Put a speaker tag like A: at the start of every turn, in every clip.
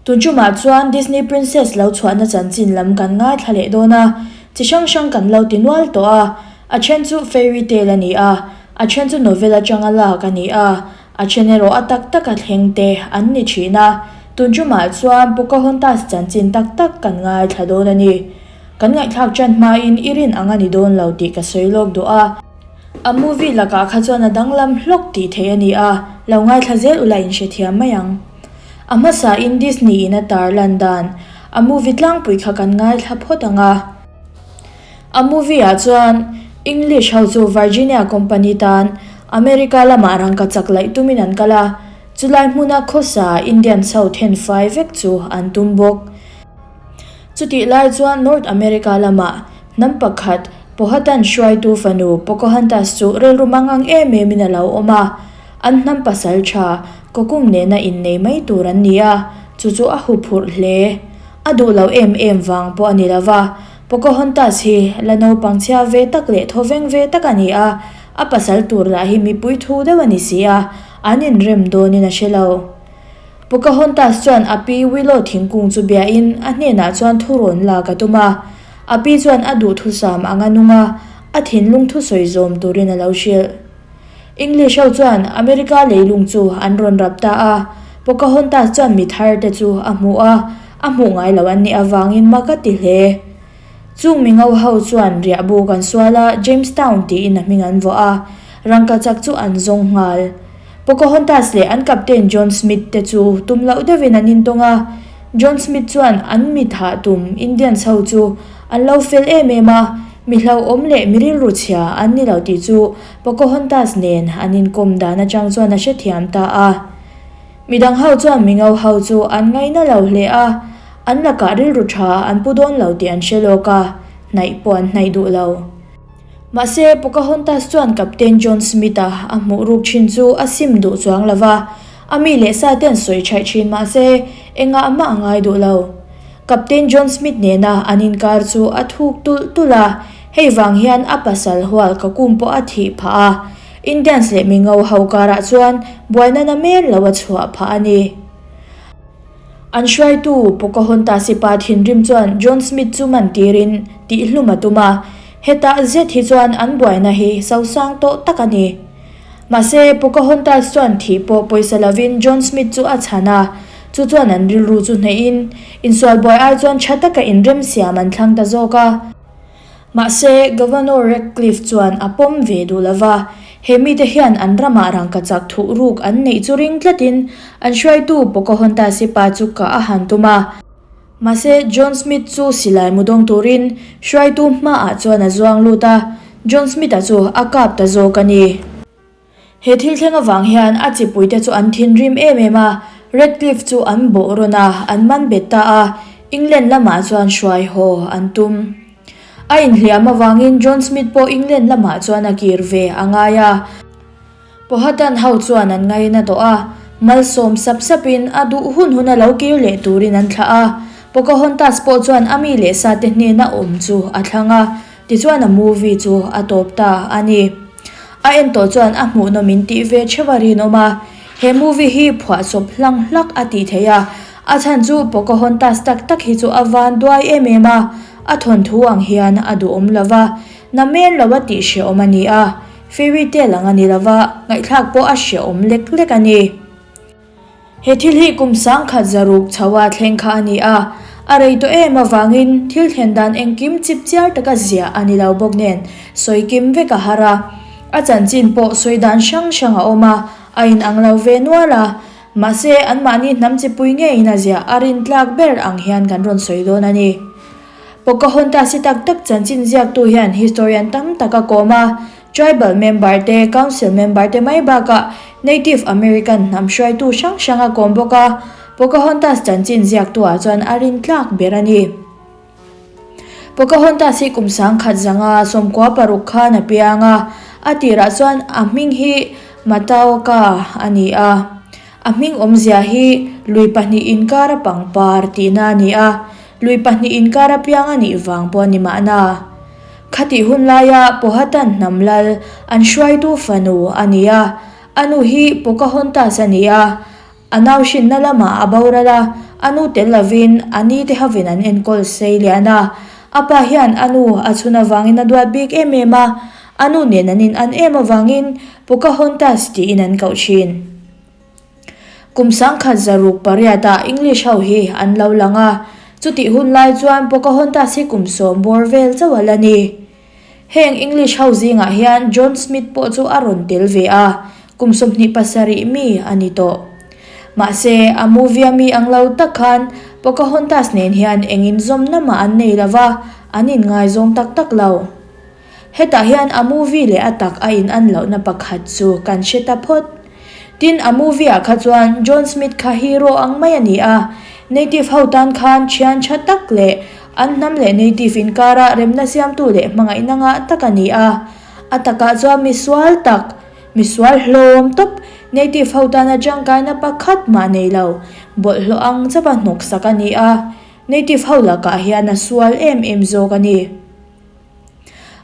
A: Tun ṭumah chuan Disney Princess lo chhuahna chanchin lam kan ngaithla leh dawn a, chi hrang hrang kan lo ti nual tawh a. A ṭhen chu fairy tale a ni a, a ṭhen chu novel aṭanga lak a ni a, a ṭhen erawh a tak taka thleng te an ni ṭhin a. Tun ṭumah chuan Pocahontas chanchin tak tak kan ngaithla dawn a ni. Kan ngaihthlak ṭan hmain i rin ang a ni dawn lo tih ka sawi lawk duh a. A movie lakah kha chuan a danglam hlawk tih theih a ni a, lo ngaithla zel ula inhrethiam mai ang. A hmasa in Disney in a tar lan dan a movie tlangpui kha kan ngaithla phawt ang a. A movie ah chuan English ho chu Virginia company tan America lamah rangka chak laih tumin an kal a, chulai hmuna khawsa Indians ho then fai vek chu an tum bawk. Chutih lai chuan North America lamah hnam pakhat Powhatan hruaitu fanu Pocahontas chu rilru mangang em em in a lo awm a. An hnam pasal tha, Kokum nena innei mai tur an ni a, chu chu a huphurh hle. A duh lo em em vang pawh a ni lo va, Pocahontas hi la naupang chhia ve tak leh thawveng ve tak a ni a, a pasal tur lah hi mipui thu deuh a ni si a, an inrem dawnin a hre lo. Pocahontas chuan a pi Willow thingkung chu biain a hnenah chuan thurawn lak a tum a. A pi chuan a duhthusam anga nung a, a thinlung thusawi zawm turin a lo hrilh. English ho chuan America leilung chu an rawn rap ta a, Pocahontas chuan mi thar te chu a hmu a, a hmuh ngai lo an nih avangin mak a ti hle. Chung mi ngo ho chuan riah buk an sual a, Jamestown tiin a hming an vuah a, rangkachak chu an zawng nghal. Pocahontas leh an captain John Smith te chu tum loh deuhin an intawng a, John Smith chuan an mi thah tum Indians ho chu an lo fel em em a, mi hlauhawm leh mi rilru chhia an ni lo tih chu Pocahontas nen an inkawm dan atang chuan a hrethiam ta a. Midang ho chuan mingo ho chu an ngaina lo hle a, an lakah rilru tha an pu dawn lo tih an hre lawk a, hnaih pawh an hnaih duh lo. Mahse, Pocahontas chuan Captain John Smith-a a hmuh ruk thin chu a sim duh chuang lo va, a mi leh sa te an sawi thaih thin mahse, engah mah a ngai duh lo. Captain John Smith nena an inkar chu a thuk tulh tulh a, hei vang hian a pasal hual ka kum pawh a thih phah a, Indians leh mingo ho karah chuan buaina na mel lo a chhuah phah a ni. An hruaitu Pocahontas-i pa thinrim chuan John Smith chu man tirin tihhlum a tum a, hetah zet hi chuan an buaina hi sosang tawh tak a ni. Mahse, Pocahontas chuan thih pawh pawisa lovin John Smith chu a chhan a, chu chuan an rilru chu hnehin, insual buai ai chuan tha taka inremsiam an thlang ta zawk a. Mahse, Governor Ratcliffe chuan a pawm ve duh lo va, he mite hian an ramah rangkachak thuh ruk an neih chu ring tlatin an hruaitu Pocahontas-i pa chu kah a han tum a. Mahse, John Smith chu silai mu dawng turin hruaitu hmaah chuan a zuang lut a, John Smith-a chu a kap ta zawk a ni. He thil thleng avang hian a chipuite chu an thinrim em em a, Radcliffe chu an bawh rawn a, an man bet ta a, England lamah chuan hruai haw an tum. A inhliam avangin John Smith pawh England lamah chuan a kir ve a ngai a. Powhatan ho chuan an ngaina tawh a, malsawm sap sapin a duh hun huna lo kir leh turin an thlah a. Pocahontas pawh chuan a mi leh sate hnena awm chu a thlang a, tichuan a movie chu a tawp ta a ni. A en tawh chuan a hmuhnawm in tih ve theuh a rinawm a, he movie hi phuahchawp hlang hlak a tih theih a, a chhan chu Pocahontas tak tak hi chu a van duai em em a, a thawnthu ang hian a duhawm lo va, namen lo a tih hrehawm a ni a. Fairy tale ang a ni lova, ngaihthlak pawh a hreawm lek lek a ni. He thil hi kum sangkhat zaruk chho a thleng kha a ni a, a rei tawh em avangin thil thlen dan engkim chip chiar taka ziah a ni lo bawk nen sawi kim vek a har a. A chanchin pawh sawi dan hrang hrang a awm a, a inang lo ve nual a. Mahse, anmahni hnam chipui ngeiin a ziah a rintlak ber ang hian kan rawn sawi dawn a ni. Pocahontas hi tak tak chanchin ziaktu hian historian tam tak a kawm a, tribal member te, council member te mai bakah Native American hnam hruaitu hrang hrang a kawm bawk a, Pocahontas chanchin ziaktuah chuan a rin tlak ber a ni. Pocahontas hi kum 10,000 zanga 96 khan a piang a, a tirah chuan a hming hi Mataoka a ni a. A hming awmzia hi lui pahnih inkara pangpar tihna a ni a, lui pahnih inkar apiang a nih vang pawh a ni mahna. Khatih hun laia Powhatan hnam lal an hruaitu fanu a ni a, a nu hi Pocahontas a ni a, a nau hrinna lamah a boral a, A nu tel lovin a ni te hovin an enkawl sei lian a. A pa hian a nu a chhun avangin a duat bik em em a, a nu nen an in an em avangin Pocahontas tiin an koh thin. Kum sangkhat zaruk pariatah English ho hi an lo lang a, chutih hun lai chuan Pocahontas hi kum sawm bawr vel chauh a la ni. Heng English ho zingah hian John Smith pawh chu a rawn tel ve a, kum 27 mi a ni tawh. Mahse, a movie-a mi ang lo tak khan Pocahontas nen hian eng inzawmna mah an nei lo va, an inngaizawng tak tak lo. Hetah hian a movie leh a tak a in-an lohna pakhat chu kan hre ta phawt. Tin, a movie-ah kha chuan John Smith kha hero ang mai a ni a, native ho tan khan thian tha tak leh an hnam leh native inkara remna siamtu leh hmangaihna ngah tak a ni a. A takah chuan misual tak, misual hlawm tawp, native ho tana tangkaina pakhat mah nei lo, bawlhhlawh ang chauha hnawksak a ni a, native ho lakah hian a sual em em zawk a ni.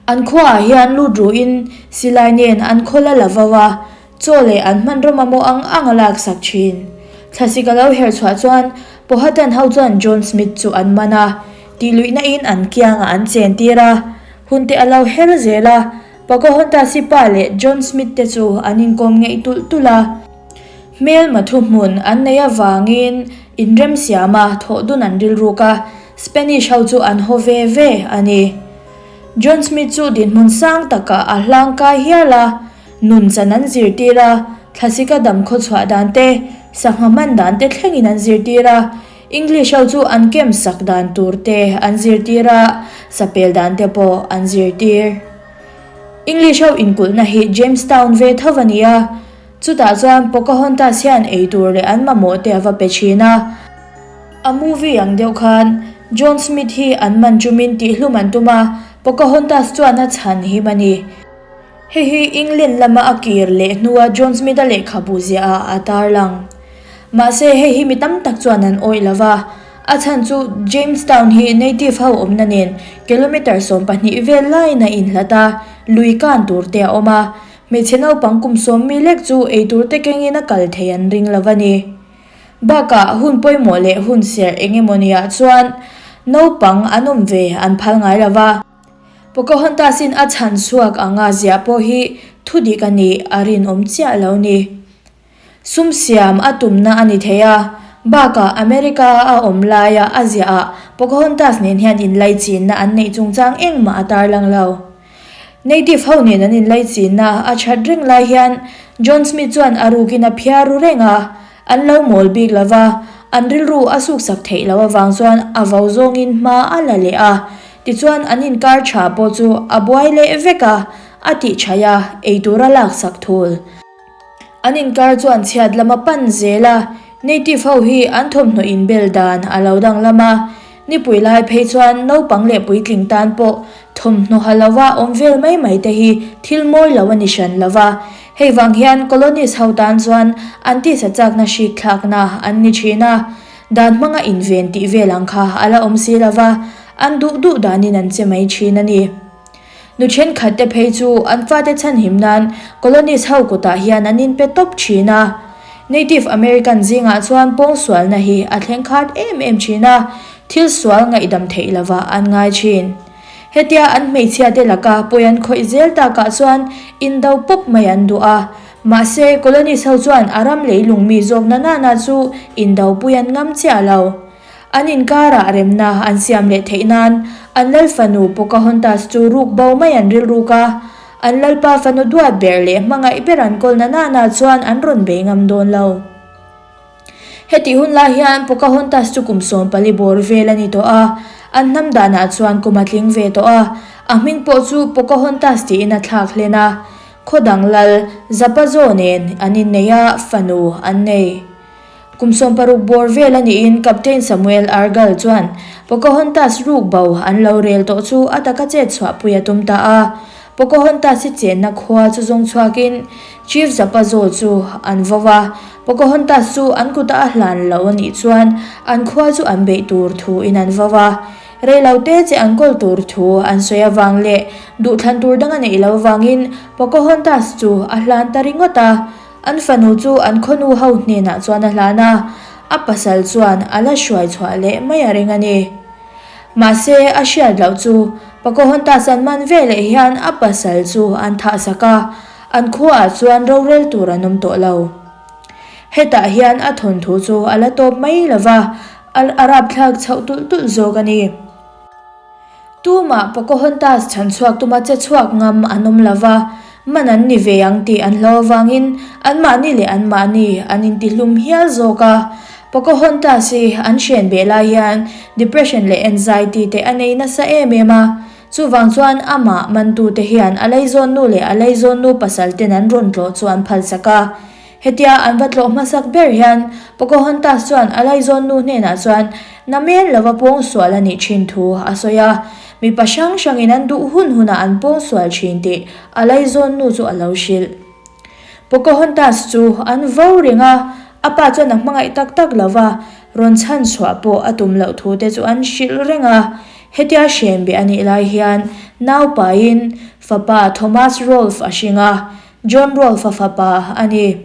A: An khuaah hian lut ruhin silai nen an khawl a la vo a, chaw leh an hmanraw mamawh ang ang a laksak thin. Thlasik a lo her chhuah chuan Powhatan ho chuan John Smith chu an man a, tihluihna in an kiangah an chen tir a. Hun te a lo her zel a, Pocahontas-i pa leh John Smith te chu an inkawm ngeih tulh tulh a. Hmelma thuhmun an neih avangin inremsiama thawh dun an rilruk a, Spanish ho chu an haw ve ve a ni. John Smith chu dinhmun sang takah a hlang kai hial a, nun chan an zirtir a, thlasika dam khawchhuah dan te, sangha hman dan te thlengin an zirtir a, English ho chu an kem sak dan tur te an zirtir a, sapel dan te pawh an zirtir. English ho inkulhna hi Jamestown ve tho a ni a, Chutah chuan Pocahontas hian ei tur leh an mamawh te a va pe thin a. A movie ang deuh khan John Smith hi an man chumin tihhlum an tum a, Pocahontas chuan a chhan him a ni. Hei hi England lama a kir leh hnua John Smith-a lehkhabu ziahah a tarlang. Mahse hei hi mi tam tak chuan an awih lo va, a chhan chu Jamestown hi native ho awmna nen kilometre 12 vel laiin a inhlat a, lui kan tur te a awm a, Hmeichhe naupang kum sawm mi lek chu eitur te kengin a kal thei an ring lo a ni. Bakah hun pawimawh leh hun serh eng emaw niah chuan naupang an awm ve an phal ngai lo va. Pocahontas-in a chhan chhuak anga ziah pawh hi thudik a nih a rinawm chiah lo ni. Sum siam a tumna a ni thei a, bakah America a awm laia a ziahah Pocahontas nen hian inlaichinna an neih chungchang engmah a tarlang lo. Native ho nen an inlaichinna a that reng lai hian John Smith chuan a rukin a phiar ru reng a, an lo mawl bik lo va, an rilru a suksak theih loh avang chuan a vo zawngin hma a la leh a, tichuan an inkar tha pawh chu a buai leh vek a, a tihchhaih a, eitur a laksak thul. An inkar chuan chhiat lam a pan zel a, native ho hi an thawmhnaw inbel dan a lo danglam a, nipui lai phei chuan naupang leh puitling tan pawh thawmhnaw ha lova awm vel mai mai te hi thil mawi lo a ni hran lo va, hei vang hian colonist ho tan chuan an tisa chakna hrik thlakna an ni thin a, dan hmanga inven tih vel ang kha a la awm si lo va, an duh duh danin an che mai thin a ni. Nu thenkhat te phei chu an fate chhanhim nan colonist ho kutah hian an inpe tawp thin a. Native American zingah chuan pawngsualna hi a thleng khat em em thin a, thil sual ngaihdam theih lovah an ngai thin. Hetia an hmeichhia te laka pawi an khawih zel takah chuan indo pawp mai an duh a. Mahse, colonist ho chuan a ram leilung mi zawk na nana chu indo pui an ngam chiah lo. An inkarah remna an siam leh theih nan an lal fanu Pocahontas chu ruk bo mai an rilruk a, an lalpa fanu duat ber leh hmangaih ber an kawl na nana chuan an rawn bei ngam dawn lo. Hetih hun lai hian Pocahontas chu kum 14 bawr vel a ni tawh a, an hnam danah chuan kum a tling ve tawh a, a hming pawh chu Pocahontas tiin a thlak hlen a, khaw dang lal Zapazo nen an innei a, fanu an nei. Kum 60 bawr vel a niin Captain Samuel Argall chuan Pocahontas ruk bo an lo rel tawh chu a taka chet chhuahpui a tum ta a. Pocahontas-i chenna khua chu zawng chhuakin Chief Zapazo chu an vo a, Pocahontas chu an kuta a hlan lo a nih chuan an khua chu an beih tur thuin an vo a. Rei lo te che an kawl tur thu an sawi avang leh duhthlan tur dang a neih lo vangin Pocahontas chu a hlan ta ringawt a. An fanu chu an khawnu ho hnenah chuan a hlan a. a pasal chuan a la hruai chhuah leh mai a ring a ni. Mahse, a hriat loh chu Pocahontas an man veleh hian a pasal chu an thah sak a, an khuaah chuan rorel tur an awm tawh lo. Hetah hian a thawnthu chu a la tawp mai lo va, a rapthlak chhoh tulh tulh zawk a ni. Tumah Pocahontas chhan chhuak tuma che chhuak ngam an awm lo va, man an ni ve ang tih an hlau avangin anmahni leh anmahni an intihlum hial zawk a. Pocahontas hi an hren beh lai hian depression leh anxiety te a nei nasa em em a, chuvang chuan amah mantute hian a leizawnnu leh a leizawnnu pasal ten an rawn tlawh chu an phalsak a. Hetia an va tlawh hmasak ber hian Pocahontas chuan a laizawnnu hnenah chuan namen lova pawngsual a nih thin thu a sawi a, mipa hrang hrangin an duh hun hunah an pawngsual thin tih a laizawnnu chu a lo hrilh. Pocahontas chu an vo reng a, a pa chuan a hmangaih tak tak lova rawn chhan chhuah pawh a tum loh thu te chu an hrilh reng a. Hetia hren beh a nih lai hian naupaiin fapa Thomas Rolfe a hring a, John Rolfe-a fapa a ni.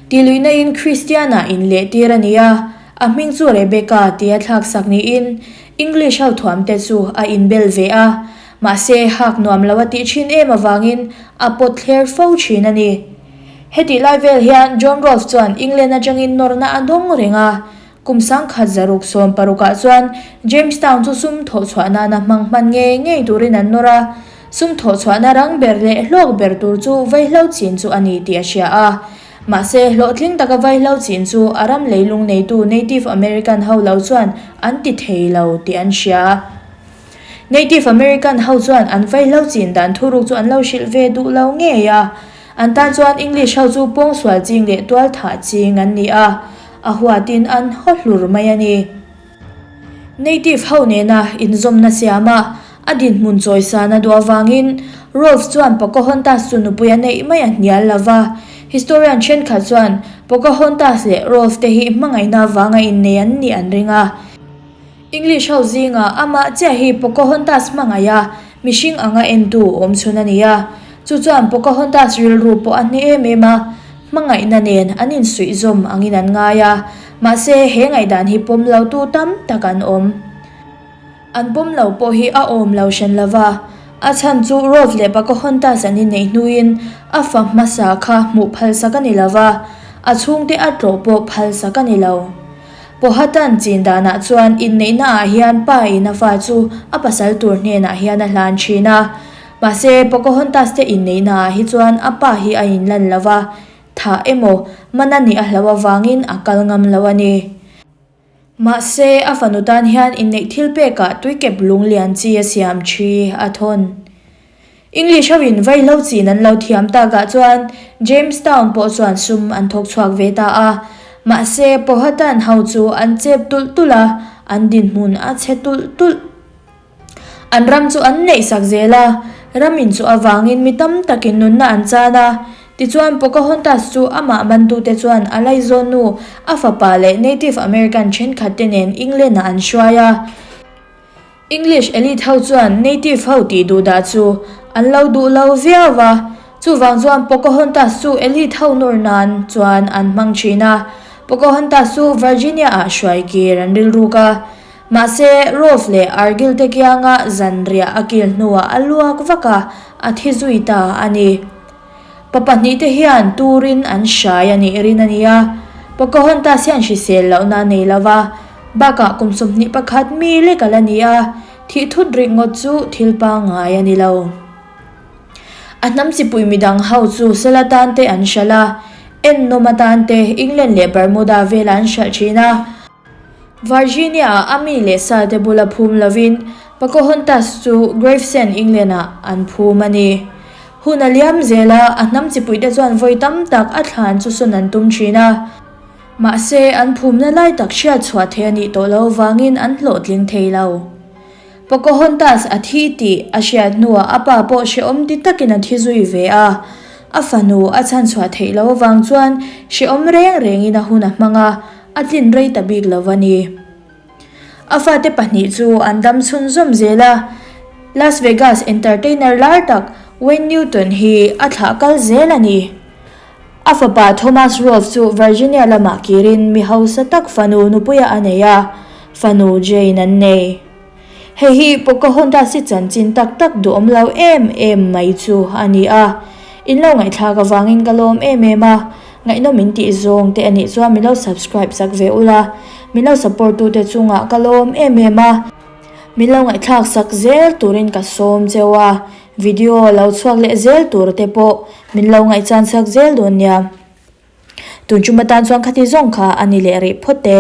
A: Tihluihna-in Kristian-ah inlehtir a ni a, a hming chu Rebecca tia thlaksak niin English ho thuamte chu a inbel ve a, mahse hak nuam lo a tih thin em avangin a pawt thler fo thin a ni. Hetih lai vel hian John Rolfe chuan England atangin nawrna a dawng reng a, Kum sangkhat zaruk sawm parukah chuan Jamestown chu sum thawhchhuah nana hmang hman ngei ngei turin an nawr a, sum thawhchhuahna rang ber leh hlawk ber tur chu vaihlo chin chu a ni tih a hria a. Mahse, hlawhtling taka vaihlo chin chu a ram leilung neitu Native American ho lo chuan an ti thei lo tih an hria. Native American ho chuan an vaihlo chin dan thuruk chu an lo hrilh ve duh lo ngei a, an tan chuan English ho chu pawngsual ching leh tualthah ching an ni a. A huatin an haw hlur mai a ni. Native ho nena inzawmna siama a dinhmun chawisan a duh avangin Rolfe chuan Pocahontas chu nupui a neih mai a hnial lo va. Historian thenkhat chuan Pocahontas leh Rolfe te hi hmangaihna avanga innei an nih an ring a. English ho zingah amah chiah hi Pocahontas hmangaih a, mihring anga entu awm chhun a ni a. Chu chuan Pocahontas rilru pawh a hneh em em a, hmangaihna nen an insuihzawm angin an ngai a. Mahse, he ngaihdan hi pawm lotu tam tak an awm. An pawm lo pawh hi a awm lo hran lo va, a chhan chu Rolf leh Pocahontas an inneih hnuin a fa hmasa kha hmuh phalsak a ni lo va, a chhungte a tlawh pawh phalsak a ni lo. Powhatan chin danah chuan inneihnaah hian pa in a fa chu a pasal tur hnenah hian a hlan thin a. Mahse, Pocahontas te inneihnaah hi chuan a pa hi a inlan lo va, thah emaw man a nih a hlo avangin a kal ngam lo a ni. Mahse, a fanu tan hian inneih thil pekah tuikep lung lian chi a siam thi a thawn. English ho in vaihlo chin an lo thiam takah chuan Jamestown pawh chuan sum an thawk chhuak ve ta a. Mahse, Powhatan ho chu an chep tulh tulh a, an dinhmun a chhe tulh tulh. An ram chu an neih sak zel a, ram in chu avangin mi tam takin nunna an chan a. Tichuan, Pocahontas chu amah mantute chuan a laizawnnu, a fapa leh Native American thenkhatte nen England-ah an hruai a. English elite ho chuan native ho tih duh dah chu an lo duh lo viau va, chuvang chuan Pocahontas chu elite ho nawr nan chuan an hmang thin a. Pocahontas chu Virginia ah hruai kir an rilruk a, mahse Rolfe leh Argyll te kianga zanriah a kil hnuah a luak vak a, a thi zui ta a ni. Pa pahnihte hian turin an hrai a nih rin a ni a, Pocahontas hian hrisel lohna a nei lo va, bakah kum 21 mi lek a la ni a, thih thut rikngawt chu thil pangngai a ni lo. A hnam chipui midang ho chu sel atan te an hralh a, ennawm atan te England leh Bermuda velah an hralh thin a. Virginia-ah a mi leh sa te bula phum lovin Pocahontas chu Gravesend, England-ah an phum a ni. Hun a liam zel a, a hnam chipuite chuan vawi tam tak a thlan chu sawn an tum thin a. Mahse, an phumna lai tak hriat chhuah theih a nih tawh lo vangin an hlawhtling thei lo. Pocahontas a thi tih a hriat hnuah a pa pawh hrehawm ti takin a thi zui ve a. A fanu a chhanchhuah theih loh avang chuan hrehawm reng rengin a hun a hmang a. A tlin rei ta bik lo a ni. A fate pahnih chu an dam chhunzawm zel a, Las Vegas entertainer lar tak Wayne Newton hi a thlah kal zel a ni. A fapa Thomas Rolfe chu Virginia lamah kirin mi hausa tak fanu nupuia a nei a, fanu Jane an nei. Hei hi Pocahontas-i chanchin tak tak duhawm lo em em mai chu a ni a. In lo ngaihthlak avangin ka lawm em em a, ngaihnawm in tih zawng te a nih chuan min lo subscribe sak ve ula, min lo support tute chungah ka lawm em em a. Min lo ngaihthlak sak zel turin ka sawm cheu a, video lo chhuak leh zel tur te pawh min lo ngaihchan sak zel dawn nia. Tun chuma tan chuan khati zawng kha a ni leh rih phawt e.